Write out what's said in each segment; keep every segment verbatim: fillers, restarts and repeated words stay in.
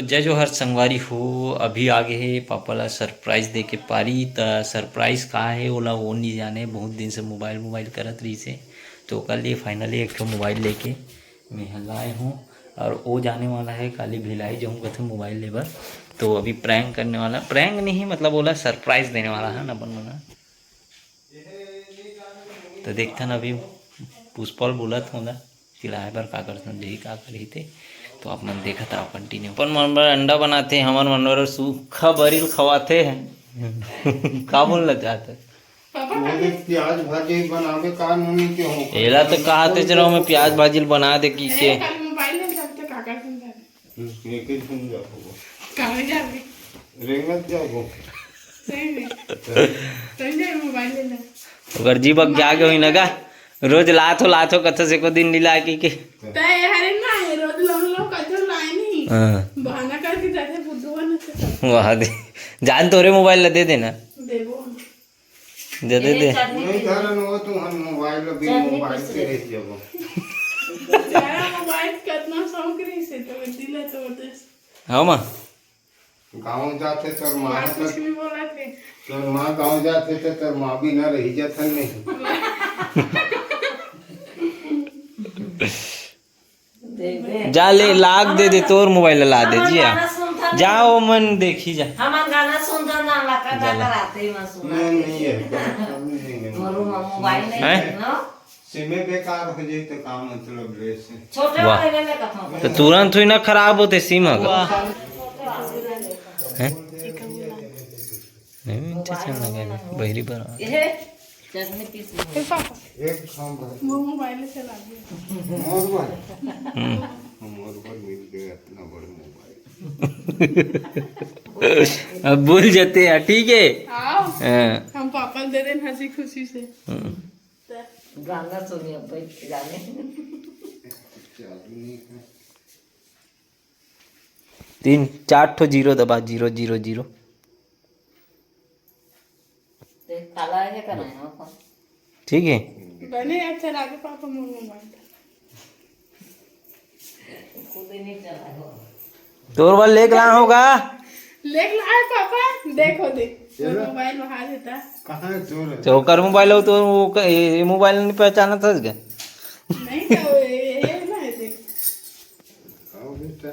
जय जोहार संगवारी हो, अभी आगे हे पापा ला सरप्राइज दे के पारी। त सरप्राइज का हे, ओला वो नी जाने, बहुत दिन से मोबाइल, मोबाइल करत रहिस हे, तो ओकर लिए फाइनली एक ठो मोबाइल लेके मैं ह लाए हूँ। और वो जाने वाला है, काली भिलाई जाऊँ कथे मोबाइल ले बर, तो अभी प्रैंक करने वाला, प्रैंक नहीं, मतलब ओला सरप्राइज देने वाला है ना अपन मन। तो देखथन अभी पुष्पल बोलत हों ला, चिल्लाए बर का करथन, देही का करही ते। तो आप मन देखत रहो कंटिन्यू। अपन मन बर अंडा बनाथे, हमर मन बर सूखा बरिल खवाथे। का बोलना चाहते? पापा वो देख, प्याज भाजी बनावे का नूनी के हो। एला तो कहा थे चलो मैं प्याज भाजी बना दे की के। कल मोबाइल ले सकते काका समझा दे। एक ही सुन जाओ। कहाँ जाबे? रेंगत जाबो। सही में। सही में मोबाइल ले ले। ओकर जी बक जागे होई ना गा। रोज लाथो, लाथो कथस एको दिन नी लाए की के। तय हरे ना, ये रोज लो लो कथो लाए नहीं। हाँ। बहाना करके जाते बुद्धू बन से। वाह दे। जान तोरे मोबाइल ला दे देना। देबो। दे, दे, दे। नहीं धरन हो तो हम मोबाइल, अभी मोबाइल से रह जाबो। बेचारा मोबाइल कितना शौक रही से तो दिला तो दे। हाँ माँ। गाँव जाथे तोर माँ बात कुछ भी बोला थे। तोर माँ गाँव जाथे तो तोर माँ भी ना रही जाथन नहीं। जा ले, लाग दे दे, तोर मोबाइल ला दे जी। जा, ओ मन देखी जा। हमन गाना सुनथन ना, लका जा, गाता ला। रहते ही मैं सुना। नहीं, नहीं है, नहीं, नहीं, नहीं। मोरू में मोबाइल नहीं हैं? है ना? सिमे बेकार हो जाए तो काम मतलब ड्रेस है। छोटे वाह। वाले ले ले कथम। तो तुरंत हुई ना खराब होते सिम ह। हैं? नहीं, अच्छा, अच्छा लगा है, बहरी पर। ये चटनी पीस लो। ए पापा, एक काम कर। वो मोबाइल से ला दिया। मोर भाई। हम्म। मोर पर मिल गया इतना बड़ा मोबाइल। अब भूल जाते हैं, ठीक है? आओ। हाँ। हम पापा दे दें हंसी खुशी से। हम्म। गाना सुनिए, बैठ के गाने। चालू नहीं है। तीन, चार ठो जीरो दबा, जीरो, जीरो, जीरो। देख, काला है क्या करना है, हाँ, कौन? ठीक है। बने अच्छा लागे पापा मोर मोबाइल। खुद ही नहीं चला हो। तोर बर लेके ला होगा। लेके ला है पापा, देखो दे। चलो। मोबाइल वहाँ देता। कहाँ है तोर? तो ओकर मोबाइल हो तो वो क-, ये, ये मोबाइल नहीं पहचाना था क्या? नहीं, क्या वो ये, ये ना है, देख। आओ बेटा।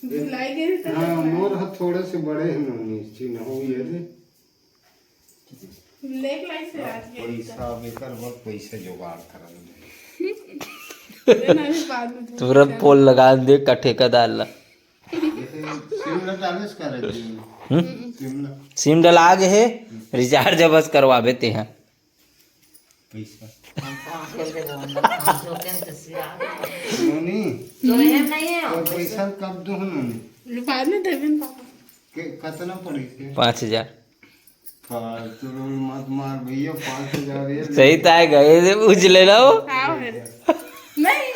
भुलाई गए थे हाँ, तो। मोर हाथ थोड़े से बड़े हैं, मम्मी, चिन्ह हो ये दे। लेके लाई से आज के पैसा, बेकार बहुत पैसा जुगाड़ करल। अरे नहीं, बाद में तुरंत पोल लगा दे का ठेकेदार ला। जैसे सिम लगा ले इसका रख दे। हम्म? सिम ला। सिम डला गे हे, रिचार्ज बस करवाबे ते हैं। पैसा। हम पाँच सौ के दो, हम पाँच सौ के तो सिया। नोनी, तो रहे नहीं है। तो पैसा कब दो नोनी? बाद में देबे न पापा। के, कितना पड़ी थे? पाँच हजार। फालतू रोल मत मार भैया, पाँच हजार ये ले। सही ताय गए थे, पूछ ले लो। हाँ, फिर। नहीं।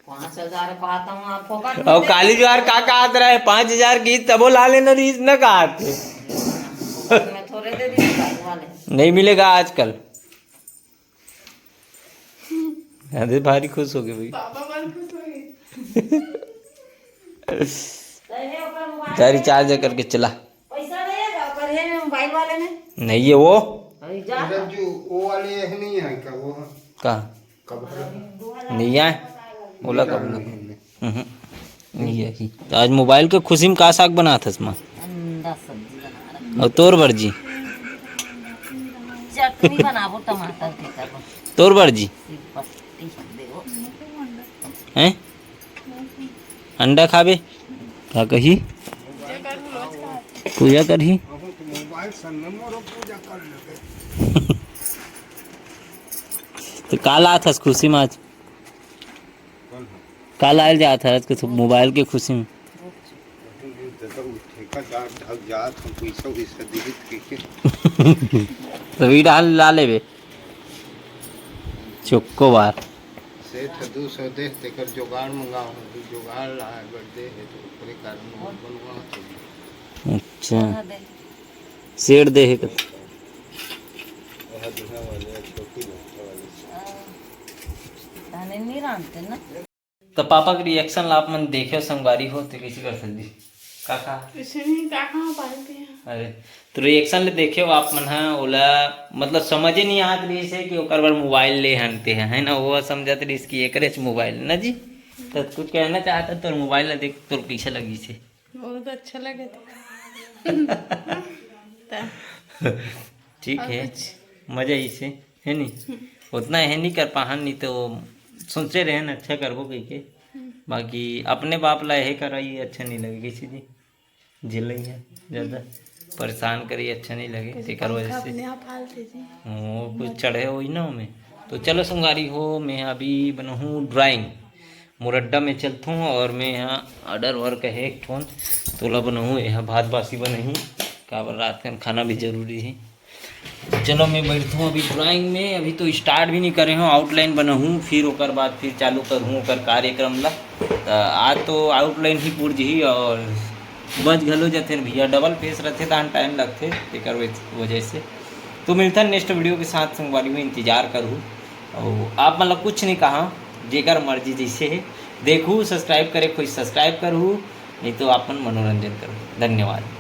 पाँच हजार कहता हूँ, आप फोकट में और दे काली दो। जो यार का कहत रहे, पाँच हजार की तबो ला लेना, रीस न कहत। मैं थोड़े दे दी, ला ले। नहीं मिलेगा आजकल। अरे भारी खुश हो गए भाई। पापा बहुत खुश हो गए। जा रिचार्ज करके चला। पैसा नहीं है, पर है मोबाइल वाले में। नहीं है वो। अरे जा। इधर जो वो वाले है नहीं है क्या वो? कहाँ? कब है? नहीं है। ओला कब नहीं लगा? है। हम्म, नहीं है। तो आज मोबाइल के खुशी में का साग बनात हस माँ? अंडा सब्जी बना रहा। और तोर बर जी? चटनी बनाबो टमाटर के करबो। तोर बर जी? सिर्फ पत्ती देबो। हैं? अंडा खाबे? का कही? पूजा करही? तो का लात हस खुशी में आज? का लायल जात हस के मोबाइल के खुशी में? ठेकेदार ढक जात हम पैसा वैसा दिहित के के। तभी डाल ला लेबे। चोको बार। सेठ दू सौ दे, तेकर जोगाड़ मंगाओ, अभी जोगाड़ ला, अगर दे है तो ओकरे कारण वो बनवा तो। अच्छा। सेठ दे है कत? वह दूसरा वाले, छोटी वाले। धाने नहीं रांधते ना। तो पापा के रिएक्शन ला आप मन देखे संगवारी हो, तो कइसे कर सकदी? का का? अइसे नहीं, का का पालते हैं? अरे, तो रिएक्शन ले देखे हो आप मन हा, ओला मतलब समझे नहीं आत रहिस हे कि ओकर बर मोबाइल ले हनते हैं, है ना? वो समझत रहिस कि एकरे च मोबाइल ना जी। तो कुछ कहना चाहता तोर मोबाइल ला देख, तोर कइसे लगिस हे? बहुत अच्छा लगे था। ठीक है, मजा इसे है नहीं, उतना है नहीं कर पाहन, नहीं तो सोचे रहे अच्छा करबो कह के। बाकी अपने बाप ला यही करवाई अच्छा नहीं लगे किसी जी, झेलई है ज़्यादा, परेशान करी अच्छा नहीं लगे, तेकर वजह से। वो कुछ चढ़े हुई ना मैं। तो चलो संगवारी हो, मैं अभी बनहूँ ड्राइंग, मोर अड्डा में चलथूँ और मैं यहाँ ऑर्डर वर्क है एक ठोन, तोला बनहूँ यहाँ भात बासी बनही, काबर रात का खाना भी जरूरी है। चलो मैं बैठूँ अभी ड्राइंग में, अभी तो स्टार्ट भी नहीं करे हूँ, आउटलाइन बनाऊँ, फिर ओकर बाद फिर चालू करूँ ओकर कार्यक्रम ला। त आज तो आउटलाइन ही पूर जही और बज घलो जाथे भैया, डबल फेस रहथे तहन टाइम लगथे, तेकर वजह से। तो मिलता है नेक्स्ट वीडियो के साथ, संगवारी में इंतजार करूँ। और आप मतलब कुछ नहीं कहा, जेकर मर्जी जैसे है देखू, सब्सक्राइब करे कोई सब्सक्राइब करू, नहीं तो अपन मनोरंजन करू। धन्यवाद।